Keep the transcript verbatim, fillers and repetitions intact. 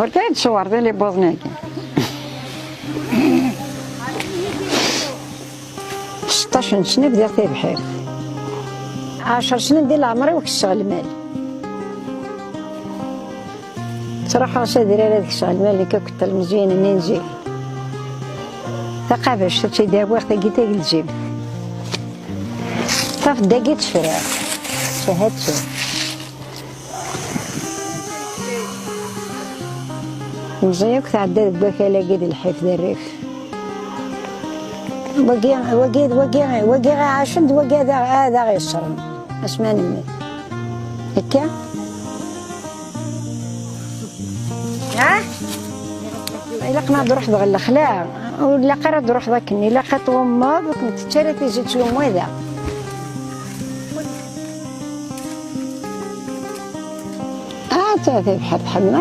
Ur kan ad tṣewreḍ i libuḍen-agi. Seṭṭac n sna bdiɣ tibḥirt. Ɛecr snin di leɛmer-iw kesseɣ lmal. Ttruḥuɣ s adrar ad kesseɣ lmal nekk akked telmeẓyin-nni n zik. Taqabact ad tt-id-awiɣ tagi tagelzimt. Tafeḍ dagi ttefriɣ. Sahattu. Meẓẓi akk tɛedda deg wakal-agi d lḥif d rrif. Wagi, wagi, wagi, wagi iɛacen d wagi ad aɣ-, ad aɣ-iṣṣren. Asma nemmet. Akka? Ha? Ilaq ma ad ruḥeḍ ɣer lexla. Ur ilaq ara ad ruḥeḍ akken. Ilaq ad tɣummeḍ, ur kem-tettu ara tizi ttgummu da. Ah, ta tibḥirt ḥemmleɣ.